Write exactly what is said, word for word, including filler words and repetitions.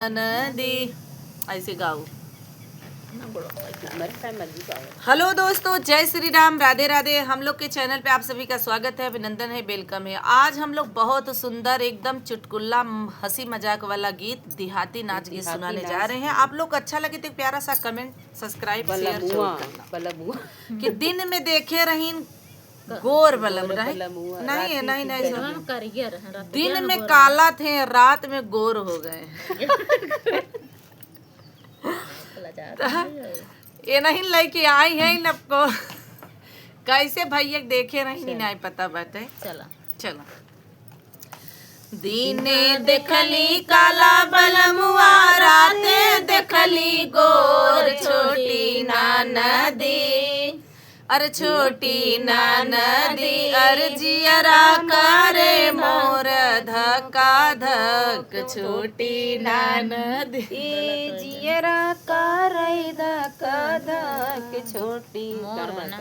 नदी, ऐसे गाओ। हेलो दोस्तों, जय श्री राम, राधे राधे। हम लोग के चैनल पे आप सभी का स्वागत है, अभिनंदन है, वेलकम है। आज हम लोग बहुत सुंदर, एकदम चुटकुला, हंसी मजाक वाला गीत, देहाती नाच गीत सुनाने जा रहे हैं। आप लोग को अच्छा लगे तो एक प्यारा सा कमेंट, सब्सक्राइब, शेयर जरूर करना। कि दिन में देखे रहीन गोर बलम रहे। नहीं है, नहीं, नहीं, सुनो। दिन में काला थे, रात में गोर हो गए। ये नहीं लेके आई है इनको। कैसे भैया देखे रही, नहीं, नहीं पता बाटे। चला। चला। दिने देखली काला बलमुआ, राते देखली गोर, छोटी ना नदी। अरे छोटी ना नदी, अरे जियरा करे मोर धका धक, छोटी ना नदी। ए जियरा करे धका धक, छोटी मोर ना।